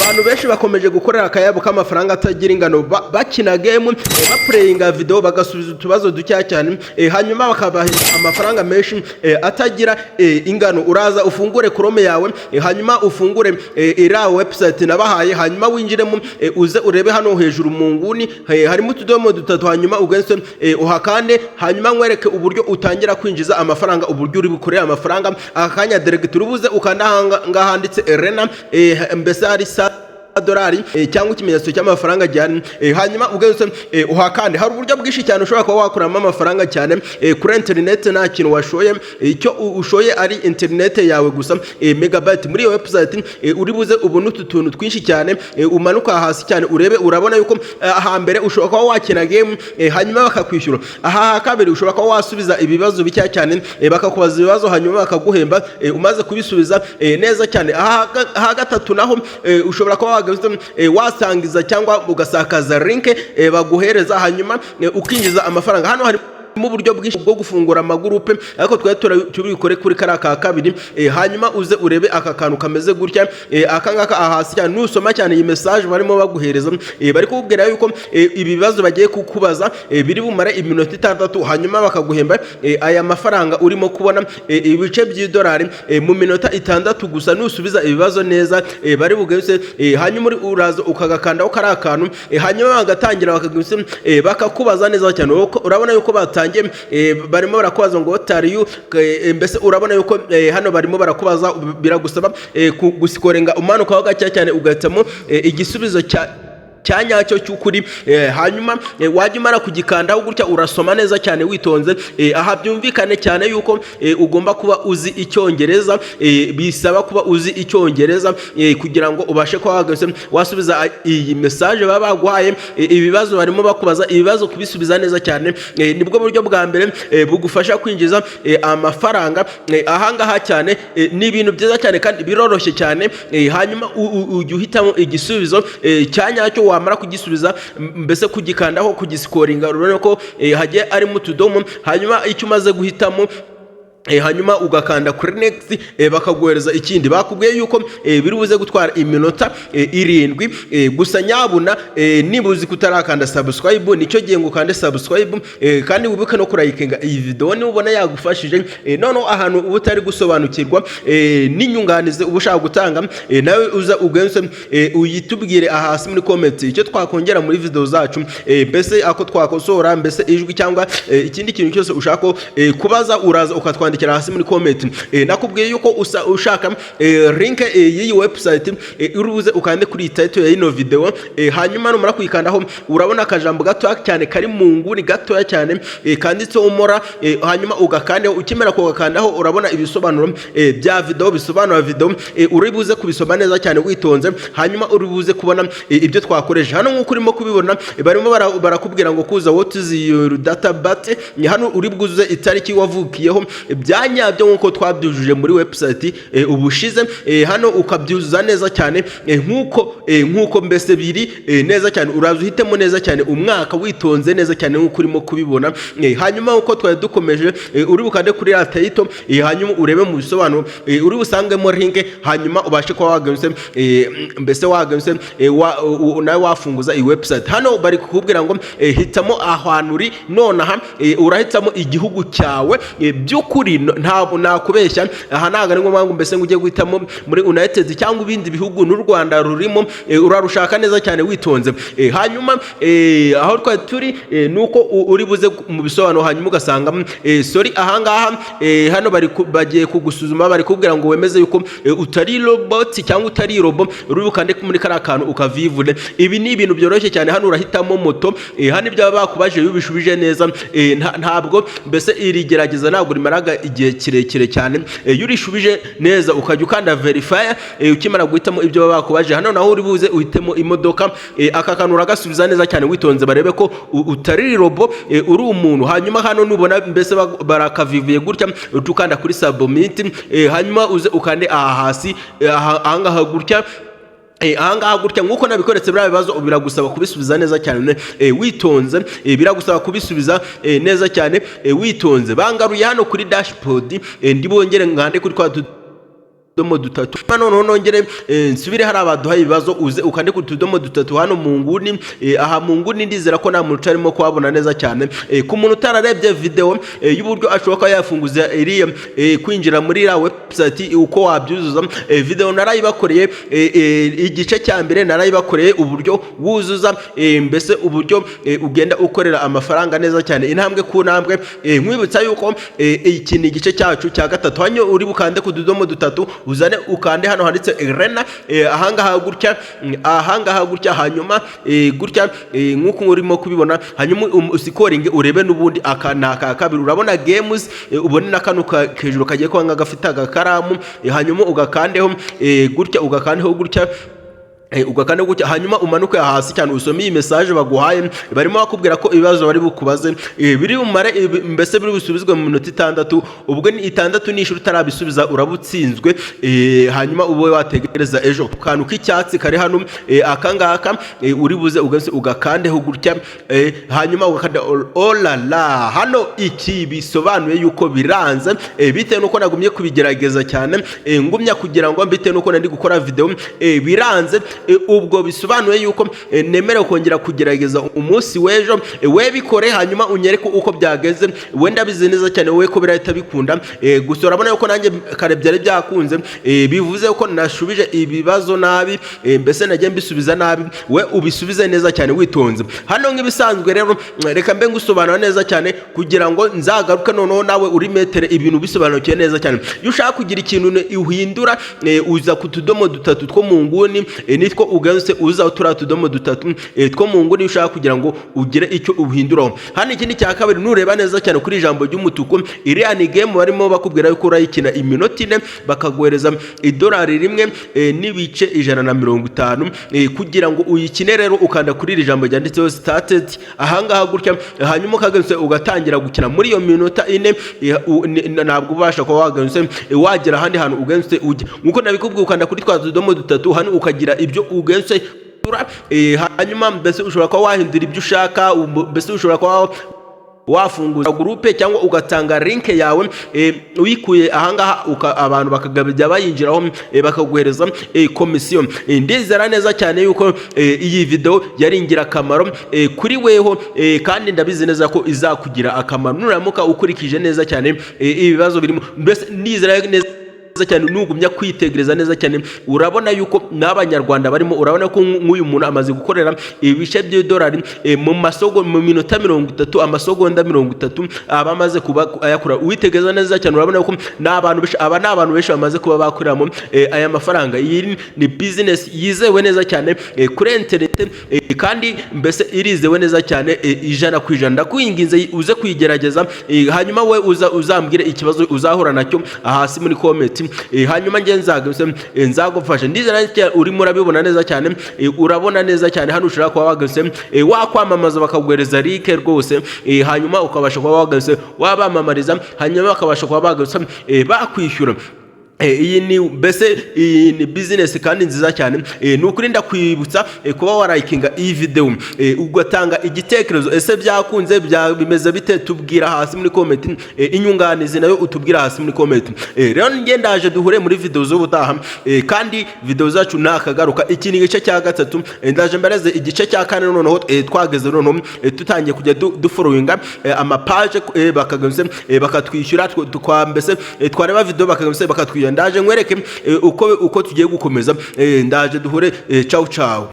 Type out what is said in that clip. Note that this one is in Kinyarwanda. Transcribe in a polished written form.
Abantu benshi bakomeje gukorera akayabo k'amafaranga atagira ingano, bakina game, baplayinga video, bagasubiza utubazo dukeya cyane, hanyuma bakabaha amafaranga menshi atagira ingano. Uraza ufungure Chrome yawe, hanyuma ufungure iriya website nabahaye, hanyuma winjiremo, uze urebe hano hejuru mu nguni, harimo utudomo dutatu, hanyuma ugenze uhakande, hanyuma nkwereke uburyo utangira kwinjiza amafaranga, uburyo uri bukorere amafaranga aka kanya direct. Urubuze ukanda aha ngaha handitse earn, mbese hari sa dolari cyangwa ikimenyetso cy'amafaranga gihari, hanyuma ugenze uhakande. Hari uburyo bwinshi cyane ushobora kuba wakuramo amafaranga cyane kuri internet nta kintu washoye, icyo ushoye ari internet yawe gusa, megabyte. Muri iyo website uri buze ubone utu tuntu twinshi cyane, umanuka hasi cyane urebe, urabona yuko ahambere ushobora kuba wakina game, hanyuma bakakwishyura. Aha ha kabiri ushobora kuba wasubiza ibibazo bikeya cyane, bakakubaza ibibazo hanyuma bakaguhemba, umaze kubisubiza neza cyane. Aha aha gatatu naho ushobora kuba wasangiza cyangwa ugasakaza link baguhereza, hanyuma ukinjiza amafaranga. Hano hari mu buryo bwinshi bwo gufungura amagurupe, ariko twari tubikore kuri kariya ka kabiri, hanyuma uze urebe aka kantu kameze gutya, aka ngaka aha hasi cyane. Nusoma cyane iyi message barimo baguhereza, bari kukubwira yuko ibi bibazo bagiye kukubaza biri bumare iminota 6, hanyuma bakaguhemba aya mafaranga urimo kubona, ibice by'idolari, mu minota 6 gusa nusubiza ibibazo neza, bari bugese, hanyuma uraza ukagakandaho kariya kantu, hanyuma bagatangira bakaguse, bakakubaza neza cyane. Urabona yuko batangiye, barimo barakubaza ngo "What are you?" Mbese urabona yuko hano barimo barakubaza, biragusaba guscrollinga umanukaho gake cyane, ugahitamo igisubizo cya nyacyo cy'ukuri, hanyuma wajya umara kugikandaho gutya, urasoma neza cyane witonze. Aha byumvikane cyane yuko ugomba kuba uzi Icyongereza, bisaba kuba uzi Icyongereza kugira ngo ubashe kuba wasubiza iyi message baba baguhaye, ibibazo barimo bakubaza, ibibazo kubisubiza neza cyane. Nibwo buryo bwa mbere bugufasha kwinjiza amafaranga ahangaha cyane. Ni ibintu byiza cyane kandi biroroshye cyane, hanyuma ujya uhitamo igisubizo cya nyacyo, wamara kugisubiza, mbese kugikandaho, kugiscrollinga, urabona ko hagiye arimo utudomo, hanyuma icyo umaze guhitamo, hanyuma ugakanda kuri next, bakaguhereza ikindi. Bakubwiye yuko biri buze gutwara iminota 7 gusa. Nyabuna, niba uzi ko utarakanda subscribe, nicyo gihe ngo ukande subscribe, kandi wibuke no kulikinga iyi video niba ubona yagufashije. Noneho ahantu uba utari gusobanukirwa n'inyunganizi uba ushaka gutanga, nawe uza ugenze uyitubwire aha hasi muri comment icyo twakongera muri video zacu, mbese ako twakosora, mbese ijwi cyangwa ikindi kintu cyose ushaka ko kubaza, uraza ukatwandikira hasi muri comment. Nakubwiye yuko ushaka link y'iyi website, uri buze ukande kuri iyi title ya ino video, hanyuma numara kuyikandaho urabona akajambo gatoya cyane kari mu nguni gatoya cyane, kanditseho more, hanyuma ugakandeho. Ukimara kugakandaho urabona ibisobanuro bya video, bisobanura video, uri buze kubisoma neza cyane witonze, hanyuma uri buze kubona ibyo twakoresha hano. Nk'uko urimo kubibona, barimo barakubwira ngo kuza "What is your date of birth?" Ni hano uri bwuzuze itariki wavukiyeho bya nyabyo nk'uko twabyujuje muri website ubushize, hano ukabyuzuza neza cyane, nk'uko mbese biri neza cyane. Uraza uhitemo neza cyane umwaka witonze neza cyane nk'uko urimo kubibona, hanyuma uko twari dukomeje, uri bukande kuri ya title, hanyuma urebe mu bisobanuro, uri busangemo link, hanyuma ubashe kuba wagenze, mbese wagenze nawe wafunguza iyi website. Hano bari kukubwira ngo hitamo ahantu uri nonaha, urahitamo igihugu cyawe by'ukuri. Ntabwo nakubeshya, aha ntabwo ari ngombwa ngo mbese ngo ujye guhitamo muri United cyangwa ibindi bihugu, n'u Rwanda rurimo, urarushaka neza cyane witonze. Hanyuma aho twari turi ni uko uri buze mu bisobanuro, hanyuma ugasanga sorry, ahangaha hano bagiye kugusuzuma, bari kubwira ngo wemeze yuko utari robot cyangwa utari robo, uri bukande muri kariya kantu ukavivure. Ibi ni ibintu byoroshye cyane. Hano urahitamo moto, hano ibyo baba bakubajije iyo ubishubije neza, ntabwo mbese iri gerageza ntabwo rimaraga igihe kirekire cyane. Iyo urishubije neza ukajya ukanda verify, ukimara guhitamo ibyo baba bakubajije. Hano naho uri buze uhitemo imodoka, aka kantu uragasubiza neza cyane witonze, barebe ko utari robo, uri umuntu. Hanyuma hano nubona mbese barakavivuye gutya, uhita ukanda kuri submit, hanyuma uze ukande aha hasi, ahangaha gutya. Ahangaha gutya nk'uko nabikoretse. Biriya bibazo biragusaba kubisubiza neza cyane witonze, biragusaba kubisubiza neza cyane witonze. Bangaruye hano kuri dashboard, ndi bongere nkande kuri twa Tudomo dutatu. Noneho nongere nsubire hari abaduhaye ibibazo. Uze ukande ku tudomo dutatu hano mu nguni. Aha mu nguni ndizera ko nta muntu utarimo kuhabona neza cyane. Ku muntu utararebye video y'uburyo ashobora kuba yafunguza iriya kwinjira muri iriya website, uko wabyuzuza, video narayibakoreye. Igice cya mbere narayibakoreye, uburyo wuzuza, mbese uburyo ugenda ukorera amafaranga neza cyane, intambwe ku ntambwe. Nkwibutsa yuko iki ni igice cyacu cya gatatu. Hano uri bukande ku tudomo dutatu, uzane ukande hano handitse rena, ahangaha gutya, ahangaha gutya, hanyuma gutya, nk'uko urimo kubibona. Hanyuma uscrollinge urebe n'ubundi aka ni aka kabiri. Urabona games, ubone na kano hejuru kagiye kuba nk'agafite agakaramu. Hanyuma ugakandeho gutya, ugakandeho gutya, ugakanda gutya, hanyuma umanuke hasi cyane usome iyi message baguhaye. Barimo bakubwira ko ibibazo bari bukubaze biri bumare mbese biri busubizwe mu minota 6. Ubwo ni 6, nishuri utarabisubiza uraba utsinzwe. Hanyuma ube wategereza ejo. Akantu k'icyatsi kari hano, aka ngaka, uri buze ugase ugakandeho gutya, hanyuma ugakanda. Olala, hano iki bisobanuye yuko biranze, bitewe nuko nagumye kubigerageza cyane, ngumya kugira ngo bitewe nuko nari gukora video, biranze. Ubwo bisobanuye yuko nemerewe kongera kugerageza umunsi w'ejo. We bikore, hanyuma unyereke uko byageze. Wenda bizi neza cyane wowe ko birahita bikunda. Gusa urabona yuko nanjye kare byari byakunze. Bivuze ko nashubije ibibazo nabi, mbese nagiye mbisubiza nabi. We ubisubize neza cyane witonze. Hano nk'ibisanzwe rero, reka mbe ngusobanura neza cyane kugira ngo nzagaruke noneho nawe uri metere ibintu bisobanukiwe neza cyane. Iyo ushaka kugira ikintu uhindura, uza ku tudomo dutatu two mu nguni, nitwo ugarutse uza turiya tudomo dutatu two mu nguni, iyo ushaka kugira ngo ugire icyo uhinduraho. Hano ikindi cya kabiri, nureba neza cyane kuri ijambo ry'umutuku, iriya ni game barimo bakubwira yuko urayikina iminota 4, bakaguhereza idolari 1 n'ibice 150. Kugira ngo uyikine rero, ukanda kuri iri jambo ryanditseho "started" ahangaha gutya, hanyuma ukagarutse ugatangira gukina muri iyo minota 4. Ntabwo ubasha kuba wagarutse wagera ahandi hantu ugarutse ujya. Nkuko nabikubwiye, ukanda kuri twa tudomo dutatu hano, ukagira ibyo ugarutse. Hanyuma mbese ushobora kuba wahindura ibyo ushaka, mbese ushobora kuba wafunguza groupe cyangwa ugatanga link yawe uyikuye ahangaha, abantu bakagabya bayinjiraho, bakaguhereza komisiyo. Ndizera neza cyane yuko iyi video yari ingirakamaro kuri weho, kandi ndabizi neza ko izakugira akamaro nuramuka ukurikije neza cyane ibibazo birimo. Mbese ndizera neza cyane, nugumya kwitegereza neza cyane, urabona yuko n'Abanyarwanda barimo. Urabona ko nk'uyu muntu amaze gukorera ibice by'idolari mu minota 30, amasegonda 30 aba amaze kuba ayakora. Witegereza neza cyane, urabona ko n'abantu benshi, aba ni abantu benshi bamaze kuba bakoreramo aya mafaranga. Iyi ni business yizewe neza cyane kuri internet, kandi mbese irizewe neza cyane 100%. Ndakwinginze uze kuyigerageza, hanyuma we uza uzambwire ikibazo uzahura nacyo hasi muri comment, hanyuma njye nzagufasha. Ndizera cyane urimo urabibona neza cyane. Urabona neza cyane hano ushobora kuba wagase wakwamamaza, bakaguhereza link rwose, hanyuma ukabasha kuba wagase wabamamariza, hanyuma bakabasha kuba bagase bakwishyura. Iyi ni mbese iyi ni business kandi nziza cyane. Ni ukuri ndakwibutsa kuba walikinga iyi video, ugatanga igitekerezo. Ese byakunze, bimeze bite? Tubwira hasi muri comment. Inyunganizi nayo utubwira hasi muri comment. Rero njye ndaje, duhure muri video z'ubutaha, kandi video zacu nakagaruka. Iki ni igice cya gatatu. Ndaje mbareze igice cya kane noneho, twageze noneho tutangiye kujya dufollowinga amapaje, bakagamse bakatwishyura, twa mbese twareba video bakagamse bakatwishyura. Ndaje nkwereke uko tugiye gukomeza. Ndaje duhure. Ciao ciao.